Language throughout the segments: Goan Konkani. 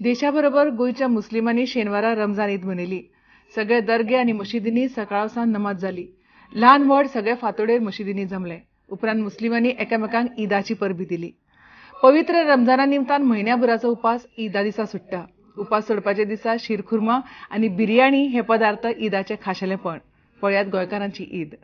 देशाबरोबर गोंयच्या मुस्लिमांनी शेनवारा रमजान ईद मनयली. सगळे दर्गे आनी मशिदींनी सकाळ सावन नमाज जाली. ल्हान व्हड सगळे फांतोडेर मशिदींनी जमले. उपरांत मुस्लिमांनी एकामेकांक ईदाची परबी दिली. पवित्र रमजाना निमतान म्हयन्याभराचो उपास ईदा दिसा सुट्टा. उपास सोडपाच्या दिसा शिरखुर्मा आनी बिर्याणी हे पदार्थ ईदाचें खाशेलेपण. पळयात गोंयकारांची ईद.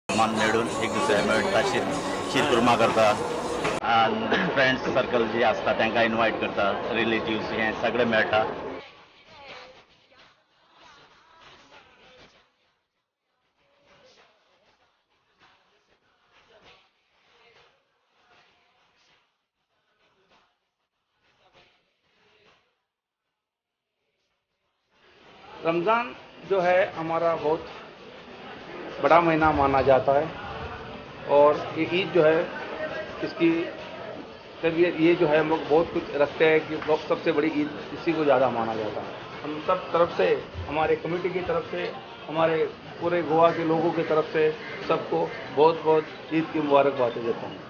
मान मेळून एक दुसऱ्या मेळटा, शिरकुर्मा करता, फ्रेंड्स सर्कल जे आसता तांकां इनवायट करता, रिलेटिव्स हे सगळे मेळटा. रमज़ान जो है हमारा बहुत बड़ा महीना माना जाता है और ये ईद जो है इसकी तबीयत ये जो है हम लोग बहुत कुछ रखते हैं कि सबसे बड़ी ईद इसी को ज़्यादा माना जाता है. हम सब तरफ से, हमारे कमेटी की तरफ से, हमारे पूरे गोवा के लोगों की तरफ से सबको बहुत बहुत ईद की मुबारकबादें देता हूँ.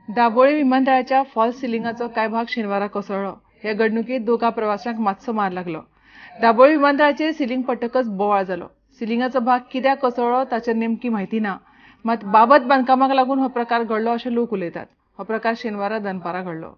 दाबोळे विमानतळाच्या फॉल्स सिलिंगाचो कांय भाग शेनवारा कोसळ्ळो. हे घडणुकेंत दोगा प्रवाशांक मातसो मार लागलो. दाबोळे विमानतळाचेर सिलिंग पडटकच बोवाळ जालो. सिलिंगाचो भाग कित्याक कोसळ्ळो ताचेर नेमकी म्हायती ना. मात बाबत बांदकामाक लागून हो प्रकार घडलो अशें लोक उलयतात. हो प्रकार शेनवारा दनपारा घडलो.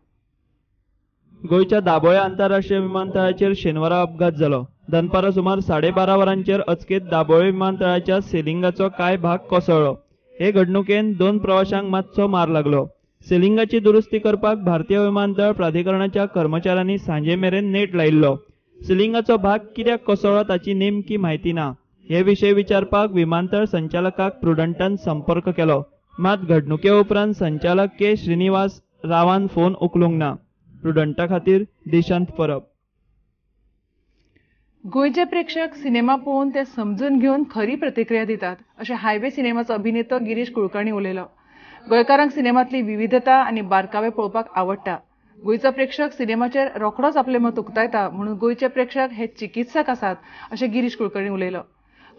गोंयच्या दाबोळे आंतरराष्ट्रीय विमानतळाचेर शेनवारा अपघात जालो. दनपारा सुमार 12:30 वरांचेर अचकीत दाबोळे विमानतळाच्या सिलिंगाचो कांय भाग कोसळ्ळो. हे घडणुकेन 2 प्रवाशांक मातसो मार लागलो. सिलिंगाची दुरुस्ती करपाक भारतीय विमानतळ प्राधिकरणाच्या कर्मचाऱ्यांनी सांजे मेरेन नेट लायिल्लो. सिलिंगाचो भाग कित्याक कोसळ्ळो ताची नेमकी म्हायती ना. हे विशय विचारपाक विमानतळ संचालकाक प्रुडंटान संपर्क केलो. मात घडणुके उपरांत संचालक के श्रीनिवास रावान फोन उखलूंक ना. प्रुडंटा खातीर देशांत परब. गोंयचे प्रेक्षक सिनेमा पळोवन ते समजून घेवन खरी प्रतिक्रिया दितात अशें हायवे सिनेमाचो अभिनेतो गिरीश कुलकर्णी उलयलो. गोंयकारांक सिनेमांतली विविधता आनी बारकावे पळोवपाक आवडटा. गोंयचो प्रेक्षक सिनेमाचेर रोखडोच आपलें मत उक्तायता म्हणून गोंयचे प्रेक्षक हे चिकित्सक आसात अशें गिरीश कुलकर्णी उलयलो.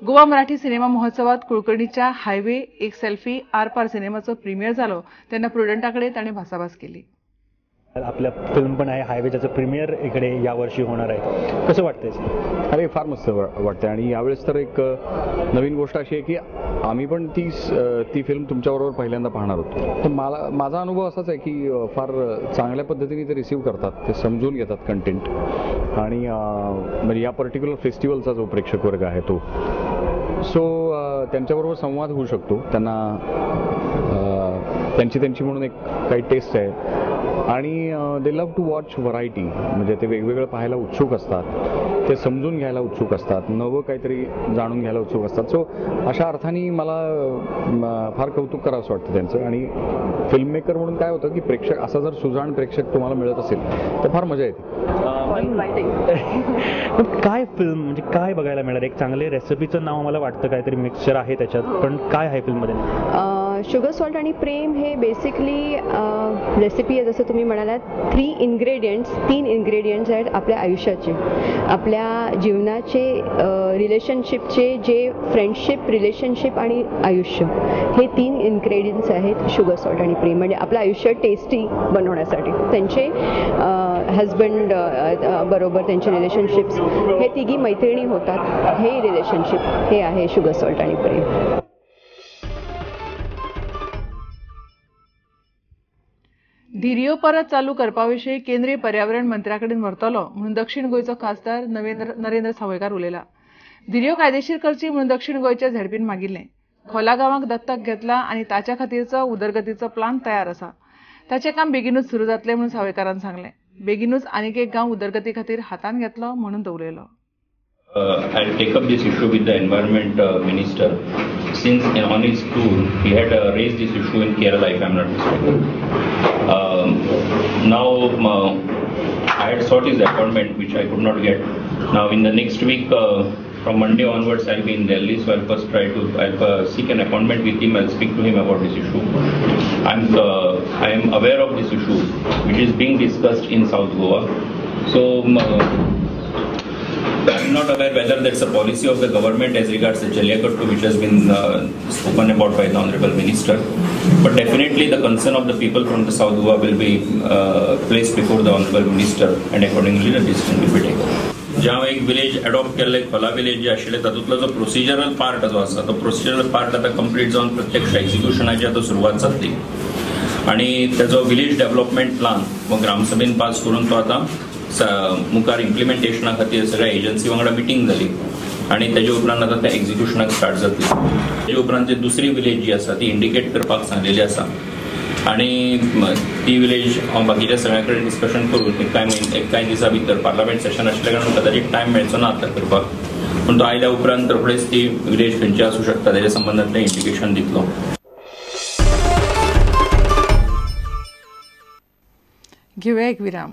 गोवा मराठी सिनेमा महोत्सवात कुलकर्णीच्या हायवे एक सेल्फी आर पार सिनेमाचो प्रिमियर जालो तेन्ना प्रुडंटा कडेन ताणें भासाभास केली. आपल्या फिल्म पण आहे हायवे, त्याचं प्रीमियर इकडे यावर्षी होणार आहे. कसं वाटतंय? अरे फार मस्त वाटतंय. आणि यावेळेस तर एक नवीन गोष्ट अशी आहे की आम्ही पण ती ती फिल्म तुमच्याबरोबर पहिल्यांदा पाहणार होतो. तर मला माझा अनुभव असाच आहे की फार चांगल्या पद्धतीने ते रिसीव्ह करतात, ते समजून घेतात कंटेंट. आणि म्हणजे या पर्टिक्युलर फेस्टिवलचा जो प्रेक्षक वर्ग आहे तो सो त्यांच्याबरोबर संवाद होऊ शकतो. त्यांना त्यांची त्यांची म्हणून एक काही टेस्ट आहे आणि they love to watch variety. म्हणजे ते वेगवेगळं पाहायला उत्सुक असतात, ते समजून घ्यायला उत्सुक असतात, नवं काहीतरी जाणून घ्यायला उत्सुक असतात. सो अशा अर्थाने मला फार कौतुक करावंसं वाटतं त्यांचं. आणि फिल्ममेकर म्हणून काय होतं की प्रेक्षक असा जर सुजाण प्रेक्षक तुम्हाला मिळत असेल तर फार मजा येते. पण काय फिल्म म्हणजे काय बघायला मिळणार? एक चांगले रेसिपीचं नाव मला वाटतं, काहीतरी मिक्सचर आहे त्याच्यात, पण काय आहे फिल्ममध्ये? शुगर सॉल्ट आणि प्रेम हे बेसिकली रेसिपी आहे जसं तुम्ही म्हणालात 3 इन्ग्रेडियंट्स आहेत आपल्या आयुष्याचे, आपल्या जीवनाचे, रिलेशनशिपचे, जे फ्रेंडशिप, रिलेशनशिप आणि आयुष्य, हे 3 इन्ग्रेडियंट्स आहेत शुगर, सॉल्ट आणि प्रेम, म्हणजे आपलं आयुष्य टेस्टी बनवण्यासाठी. त्यांचे हजबंड बरोबर त्यांचे रिलेशनशिप्स, हे तिघी मैत्रिणी होतात, हे रिलेशनशिप हे आहे शुगर, सॉल्ट आणि प्रेम. धिरयो परत चालू करपा विशीं केंद्रीय पर्यावरण मंत्र्या कडेन व्हरतलो म्हणून दक्षिण गोंयचो खासदार नरेंद्र सावयकार उलयला. धिरयो कायदेशीर करची म्हणून दक्षिण गोंयच्या झेडपीन मागिल्लें. खोला गांवाक दत्तक घेतला आनी ताच्या खातीरचो उदरगतीचो प्लान तयार आसा. ताचें काम बेगीनूच सुरू जातलें म्हणून सावयकारान सांगलें. बेगीनूच आनीक एक गांव उदरगती खातीर हातांत घेतलो म्हणून तो उलयलो. I'll take up this issue with the environment minister. Since on his tour, he had raised this issue in Kerala, if I'm not mistaken. Now, I had sought his appointment, which I could not get. Now, in the next week, from Monday onwards, I'll be in Delhi, so I'll first try to seek an appointment with him. I'll speak to him about this issue. I am aware of this issue, which is being discussed in South Goa. So, I'm not aware whether that's a policy of the government as regards the Jallikattu, which has been spoken about by the Honorable Minister. But definitely the concern of the people from the South Goa will be placed before the Honorable Minister, and accordingly the decision will be taken. ज्या एक विलेज अडॉप्ट केल्ले खोला विलेज जे आशिल्ले तातूंतलो जो प्रोसिजरल पार्ट जो आसा तो प्रोसिजरल पार्ट आतां कंप्लीट जावन प्रत्यक्ष एक्झिक्युशनाची आतां सुरवात जातली आनी ताजो विलेज डेव्हलपमेंट प्लान हो ग्रामसभेन पास करून तो आतां मुखार इम्प्लिमेंटेशना खातीर सगळ्या एजन्सी वांगडा मिटींग जाली आनी तेजे उपरांत आतां त्या एक्झिक्युशनाक स्टार्ट जातली. तेजे उपरांत जी दुसरी विलेज जी आसा ती इंडिकेट करपाक सांगलेली आसा आनी ती विलेज हांव बाकीच्या सगळ्यां कडेन डिस्कशन करून एक कांय दिसां भितर पार्लमेंट सेशन आशिल्ल्या कारणान कदाचित टायम मेळचो ना आतां करपाक, पूण तो आयल्या उपरांत रोखडेच ती विलेज खंयची आसूं शकता तेज्या संबंदांतलें इंडिकेशन दितलो. घेवया एक विराम.